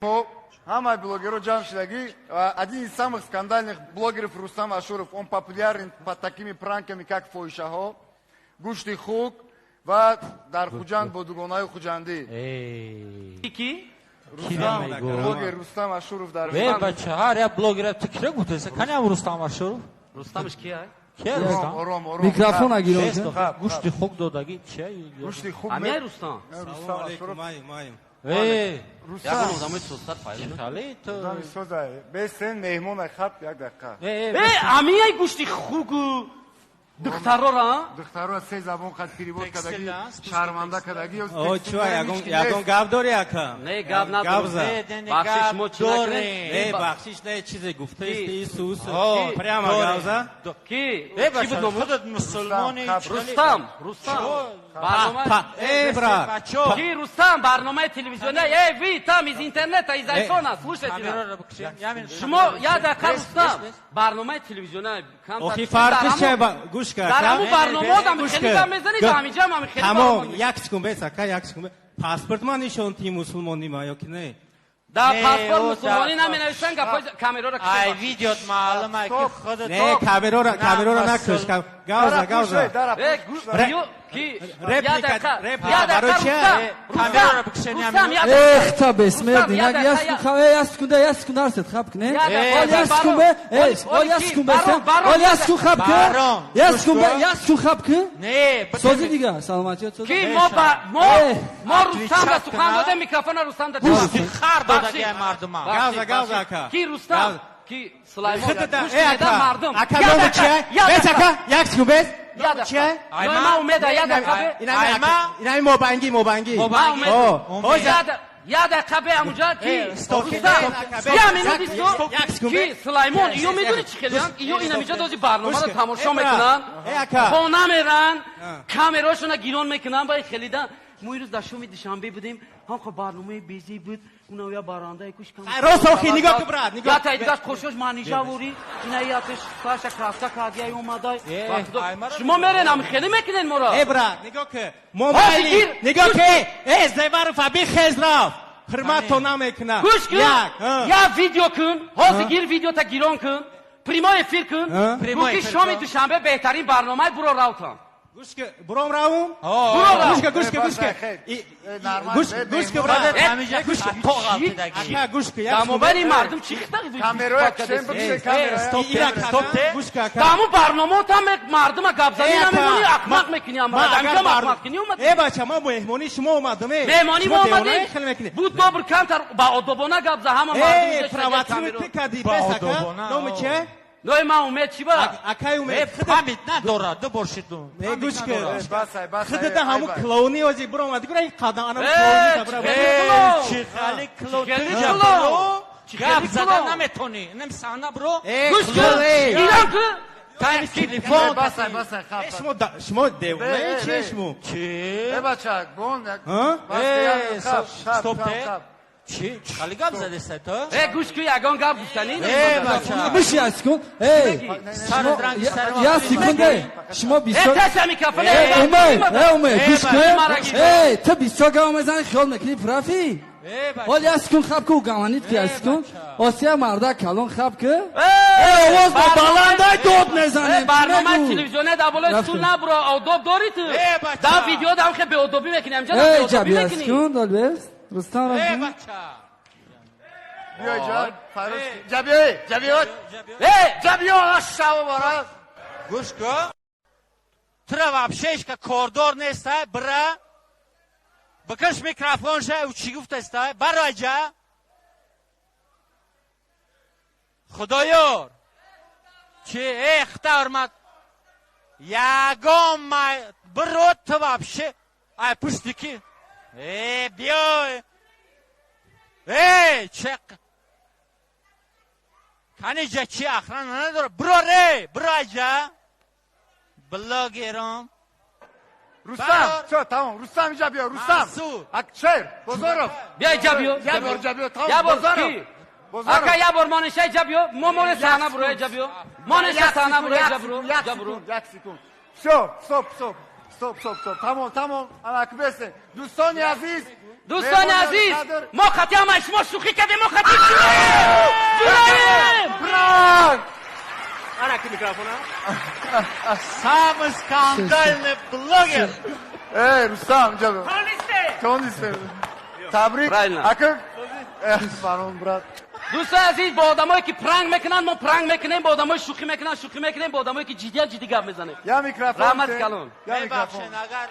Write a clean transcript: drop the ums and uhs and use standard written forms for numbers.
Ҳамаи блогерҳо ҷамъ шудагӣ. Один из самых скандальных блогеров Рустам Ашуров, он популярен под такими пранками, как фоҳишаҳо, гӯшти хук ва дар Хуҷанд бо дугонаи хуҷандӣ. Ки? Рустам, блогер Рустам Ашуров дар Э, бача, ҳар як блогера ту кира гуфтеса? Каниам Рустам Ашуров? Рустамш кия? Кия Рустам? Ором, ором. Микрофон агирон. Гӯшти хук додагӣ чия? Гӯшти хук. Амиай Рустам? Рустам Ашуров. Э, ягон одамои созтар пайдо. Хали ту. Одами соза. Бесен меҳмона, хаб, як дақиқа. Э, амиай гӯшти хуку духтарора? Духтарора се забон қад перевод кардагӣ, шарманда кардагӣ. О, чува, ягон гап дори, ака? Не, гап надорам. Бахшиш, мо чӣ накунем? Не, бахшиш не, чизе гуфтаисти, Исус прямо гап за. Ки? Э, Чӣ буд номуш? худат мусулмони. Рустам, Рустам. Барнома. Э, брат. Ки, Рустам, барномаи телевизиония. Эй, вы там из интернета, из айфона, слушайте. Шумо як дақиқа, Рустам. Барномаи телевизиония. Охи, фарқиш че, гӯш кар. Дар ҳамун барномао дам хеле гап мезанӣ, да ҳаминҷа ҳам хеле. Тамом, як секунд бес, ака, як секунд. Паспорт ман нишон ти мусулмонӣ ма ё ки не? Да паспорт мусулмонӣ наменависанд, гапҳои камерора. Ай, видеот маълум ай, ки худат. Не, камерора накуш. Гавза, гавза. Ки? Реплика, реплика, барои чи? Камерора бикшен. Эхта бессмертный. Як секунд, як секунда, як секунд, арсет хаб кне. Ол як секунд, э, ол як секунд, ол як секунд хаб ки. Як секунд, як секунд хаб ки. Не, сози дига, саломатият сози. Ки мо ба мо Рустам ба сухан додем, микрофона Рустам да. Хар додаги мардума. Гавза, гавза, ака. Ки, Рустам? Ки, Сулаймон? Мардум. Ака, номи чия? Бес, ака, як секунд бес. Чия? Ма умеда, як дақиқа. Инами мобангӣ, мобангӣ. Як дақиқа бе, амуҷа ки Рустам, я минут исто. Ки, Сулаймон, иё медони чӣ хелиянд? Иё инамиҷа дози барномаро тамошо мекунанд, хона меранд, камераошона гирон мекунанд, ба хелидан. Мо ирӯз дар шоми душанбе будем, ҳам барномаи безӣ буд, уна я барандаи куш. Рост, охи, нигоҳ ку, брат, нигоҳ. Ята дигаш қошош манижа вори, ина ятеш саша краска кардия омадай. Шумо мерен ам хеле мекунен моро. Э, брат, нигоҳ ку. Мо майли, нигоҳ ку. Э, Зеваров аби хез рафт. Ҳурмат то намекунад. Гӯш кун, як видео кун, ҳозир гир видеота гирон кун, прямой эфир кун. Гӯ ки шоми душанбе беҳтарин барномаи, буро равтан. Гӯш ку, буром равум? Гӯш ку, гӯш ку, гӯш ку. Гӯш, гӯш ку, брат. Гӯш ку. Ака, гӯш ку. Дар мобайни мардум чӣ хита? Камероя кшем, бикше камероя. Стоп, стоп. Гӯш ку, ака. Дар ҳамун барномаотам мардума гапзанӣ намемонӣ, ахмақ мекунӣ, амарамҷам ахмақ кунӣ омад. Э, бача, ма меҳмонии шумо омадам, э. Меҳмонӣ мо омадем. Буд добр, камтар ба одобона гап за, ҳама мардум. Э, провоцируй ты кади, бес, ака. Номи че? Ной ман Умед, чӣ ба? Акай Умед. Память надорад, ду бор шиду. Не, гӯш ку. Басай, басай. Худата ҳамун клоуни ози буромад. Гура ин қадам ана клоуни табра. Чӣ хали клоун? Гап зада наметонӣ. Инам саҳна буро. Гӯш ку. Ирам ку. Тайм телефон. Басай, басай, хаб. Шумо шумо девона чи шумо? Чӣ? Э, бача, гон як. Э, стоп. Чӣ? Чӣ хали гап задеста ту? Э, гӯш ку, ягон гап гуфтанӣ? Э, бача. Биши як секунд. Эй, як секунде. Шумо бисёр. Э, таша микрофон. Э, Умед, э, Умед, гӯш кун. Эй, ту бисёр гап мезанӣ, хиёл мекунӣ профи. Ол як секунд хаб ку, гаманит ки як секунд. Осия марда калон хаб ку. Э, овоз ба баландай дод мезанем. Барномаи телевизиония дар болои стул набуро, одоб дорӣ ту. Дар видео дам хе беодобӣ мекунӣ, ҳамҷа беодобӣ мекунӣ. Эй, ҷаби як секунд, Албес. Рустам Э, бача. Биё ҷа, Фаруш. Ҷабиё, ҷабиё. Э, ҷабиё, ашшаво бара. Гӯш ку. Тура вообще ҳечка кордор нестай, бира. Бикаш микрофон ша, ӯ чӣ гуфтастай? Баро ҷа. Худоёр. Чӣ, э, хита ҳурмат. Ягон май биро ту вообще. Ай пушти ки? Э, биёй. Эй, чек. Каниҷа чи охрана надора? Биро ре, биро ҷа. Блогером. Рустам, всё, тамом. Рустам иҷа биё, Рустам. Акшер, Бозоров. Биё иҷа биё. Як бор иҷа биё, тамом. Як бор Бозоров. ки? Ака, як бор монеша иҷа биё. Мо моне саҳна буро иҷа биё. Монеша саҳна буро иҷа буро. Як секунд, як секунд. Всё, стоп, стоп. Стоп, стоп, стоп. Тамом, тамом. Ана бесе. Дӯстони азиз, Дӯстони азиз, мо хати ҳамаи шумо шӯхӣ кардем, мо хати ҷураем. Пранк! Ана ки микрофона. Самый скандальный блогер. Эй, Рустам, инҷа бё. Тонисте. Табрик. Правильно. Ака, барон, брат. Дӯстони азиз, бо одамое ки пранк мекунанд, мо пранк мекунем, бо одамое шӯхӣ мекунанд, шӯхӣ мекунем, бо одамое ки ҷиддиян, ҷиддӣ гап мезанем. Я микрофон. Раҳмат калон. Я микрофон. Мебахшен, агар